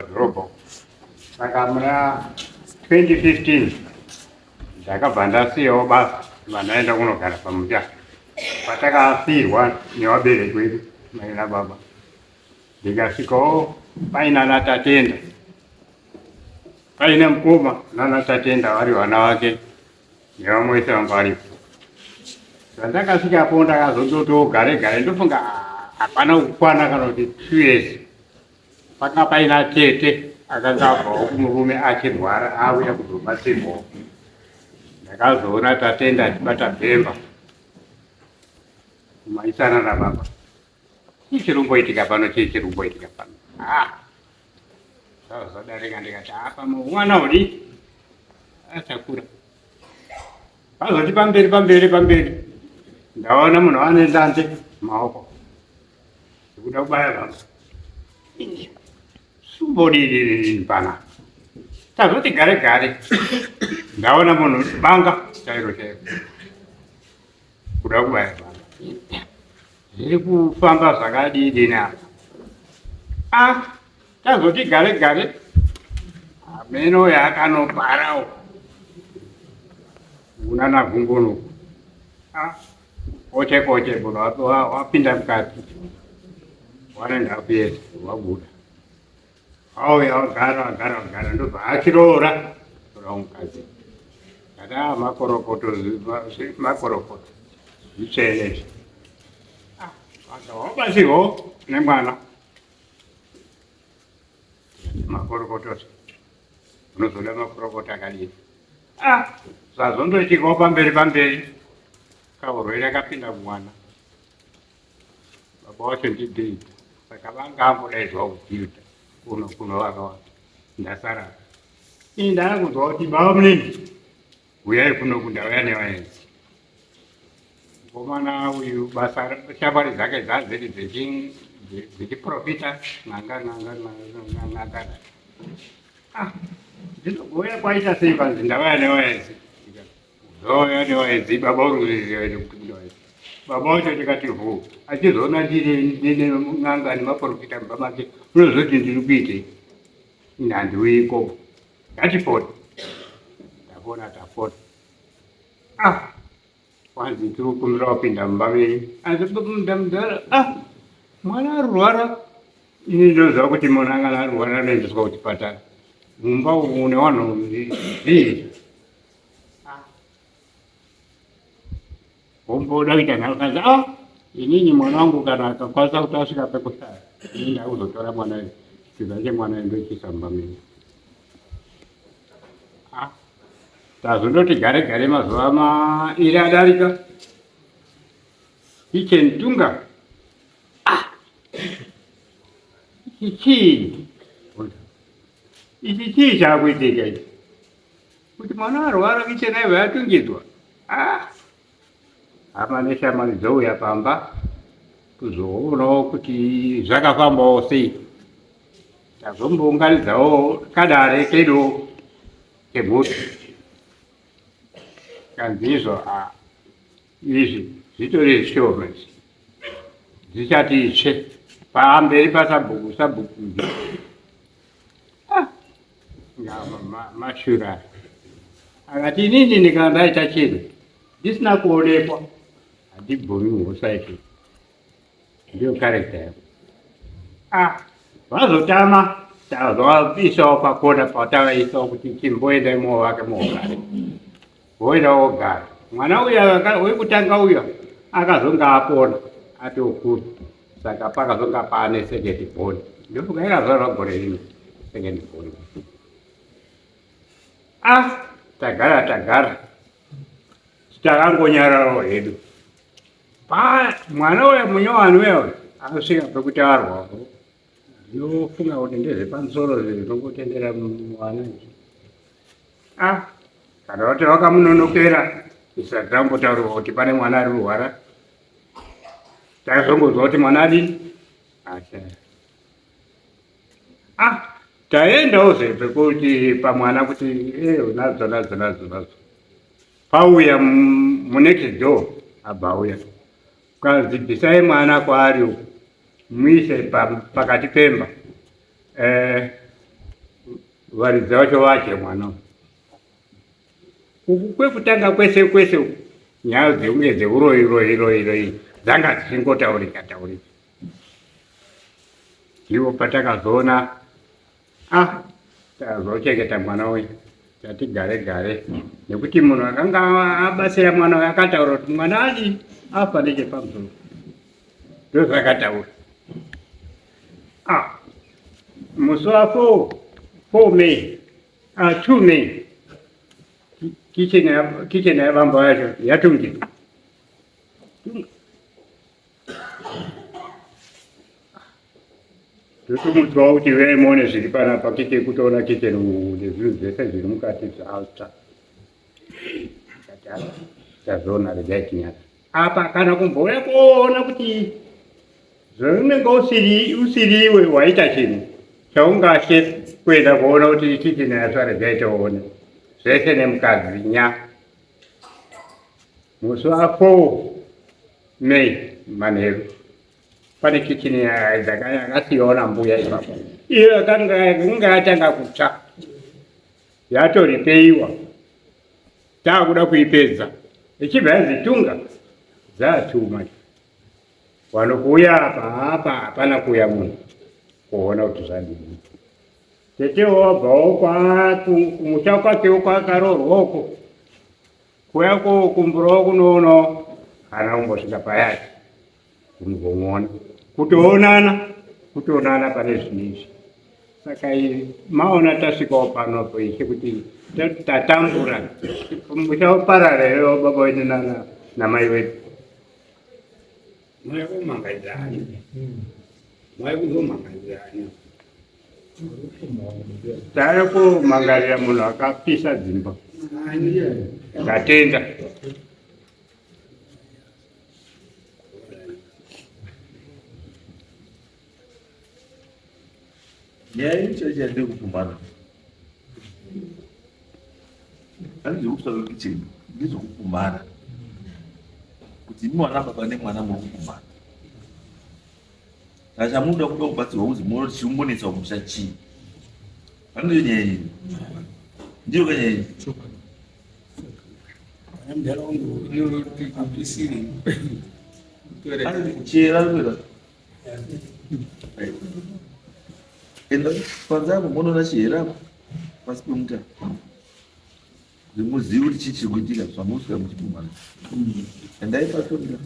Kumadhorobha. Saka muna 2015 ndakabva ndasiyawo basa, vandaenda kunogara pamusha patakasiirwa nevabereki vedu, mai nababa. Ndikasvikawo paina naTatenda, paine mukoma nana Tatenda vari vana vake nevamwe vese vanga varipo. Zvandakasvikapo ndakazondotiwo gare gare, ndofunga hapana kukwana kana kuti 2 years, panga paina tete akanga abvawo kumurume achirwara, auya kuzobatsirwawo. Ndakazoona Tatenda achibata bhemba kumaisana nababa. Chii chiri kumboitika pano? Chii chiri kumboitika pano? Ah, zvazodarika. Ndikati apa mwana udi achakura. Pazoti pamberi pamberi pamberi, ndaona munhu ane ndande maoko ndikuda kubaya baba. Sumbodii pana? Tazoti gare gare, ndaona munhu banga chairo chairo kuda kubaya baba. Zviri kufamba zvakadii apa? Ah, tazoti gare gare, hameno yakanoparawo unana vhungunuku. Ah, oche koche, munhu wapinda mukati 1.5 years, wabuda, auya wagara wagara wagara, ndobva achiroora tora mukadzi. Kati a makorokoto, makorokoto, zvitsvene izvi. Aka wabatsirwawo nemwana, makorokoto. Unozoda makorokoto akadini? Ah, zvazondoitikawo pamberi pamberi, kaurwere akapinda mumwana. Baba wacho ndibuilder, saka vanga ambodaidzwa kubuilder kuno kuno vakawanda. Ndasara ini, ndaakunzwa kuti baba munini, uyai kuno kundauya nevaenzi. Mukomana uyu basa, shamwari dzake dzadziri dzechiprofita, n'anga n'anga n'anga n'anga. Ah, ndinogouya kwaita sei? Panzi ndauya nevaenzi, ndauya nevaenzi. Baba uri kuzviziva ine kuti kune vaenzi? Baba wacho tikati vhu, achizoona ndine n'anga nemaprofita mumba make, unozoti ndiri kuitei? Ini handiuyi ikoko. Ngatifoni, tafona, tafona. Ah, kwanzi tiri kukumbira kupinda mumba menyu. Asi mudhara, ah, mwana arurwara. Ini ndinoziva kuti munhu angana arurwara anoendeswa kuchipatara. Mumba umu mune vanhu zvii? Womboda kuita nharo kanzi, ah, inini mwana wangu kana akakwanisa kuti asvika pekushaya, ini ndakuzotora mwana uyu, chiza chemwana uyu ndochiisa mumba menyu. Ah, tazondoti gare gare, mazuva mairi adarika, kitchen tunga. Ah, ichi chii ichi? Chii chaakuitika ichi kuti mwana arwara, kitchen aibva yatungidzwa? Ah, hama neshamwari dzouya pamba kuzoonawo kuti zvakafambawo sei. Tazombounganidzawo kadare kedu kemhuri, kanzi izvo, ah, izvi zvitori zvishoma izvi, zvichati itsve pamberi pasabhuku. Sabhuku, ah, mashura akati, inini ndikana ndaita chinhu ndisina kuonekwa, handibvumi mhosva izvi, ndiyo character yako. Ah, vazotama, tazovaisawo pakona patavaisawo kuti chimboendai movake mogare. Voenda wogara. Mwana uya wekutanga uya akazonga apona, atokura, saka pakazonga paane second born. Ndofunga yakazvarwa gore rino second born. Ah, tagara tagara, takangonyararawo hedu. Pa mwana uya munyowani uya uya akasvika pekuti arwawo. Ndinofunga kuti ndezvepamusoro zvinongotendera mwana izvi. Ah, kana vati vakamunonokera, isati tambotaurwa kuti pane mwana ari kurwara. Takazongonzwa kuti mwana adini, ashaya. Ah, taendawo zve pekuti pamwana kuti nadzo nadzo nadzo nadzo. Pauya munext door, abva auya, kanzi bvisai mwana kwaari uku, muise pakati pemba. Varidzi vacho vache mwana uku kwekutanga kwese kwese uku nyaya dzekunge dzeuroyi royi royi royi dzanga dzichingotaurika taurika. Ndipo patakazoona ah tazochengeta mwana uyu tati gare gare nekuti munhu akanga abatsira mwana uyu akataura kuti mwana adi afa nechepamusoro ndozvakataura. Ah musi wa 4 4 May ah 2 May kitchen yabamba yacho yatungira Ndotomudzwawo kuti uyai muone zviri panapa kite kutoona kitchen nezvinhu zvese zviri mukati zvatsva. Tazviona regai tinyatso. Apa kana kumbouya kuona kuti zvaunenge usiri usiriwe waita chinhu chaungashe kuenda kuona kuti kitchen yatsva regai tione zvese nemukadzi nya. Musi wa 4 May manheru pane kitchen yakasiyiwa nambuya ipapo iyo yakanga yatanga kutsva yatoripeiwa taakuda kuipedza ichibva yazitunga dzatuma wanokuuya apa apa hapana kuuya munhu kuona kuti zvadini tete wabvawo kumusha kwakewo kwakaroorwa uko Kuya kokumburawo kunoonawo kana kumbosvika payati kungomuona kutoonana kutoonana pane zvinhu izvi saka maona tasvikawo panopo ishe kuti tatambura muchaoparara here baba wedu namai wedu mai kumangaidzani mai kuzomangaidzani Tave kumangarira munhu akapisa dzimba. Ndatenda. Nyaya icho chandiri kupumhana hanzi zvekutsva kwekicheni ndezvekupumhana kuti imi wana baba nemwana muri kupumhana Saka chamunoda kuda kubatsirwa kuzi muone kuti chirikungonetsa kumusha chii. Pandiyo nyaya iyi. Ndiyo ka nyaya iyi. Kuchera kuita. Enda panze apo monoona chihera apo pasi pemutaro. Kuti muzive kuti chii chiri kuitika zvamuswera muchipumhana. Endai pasonda.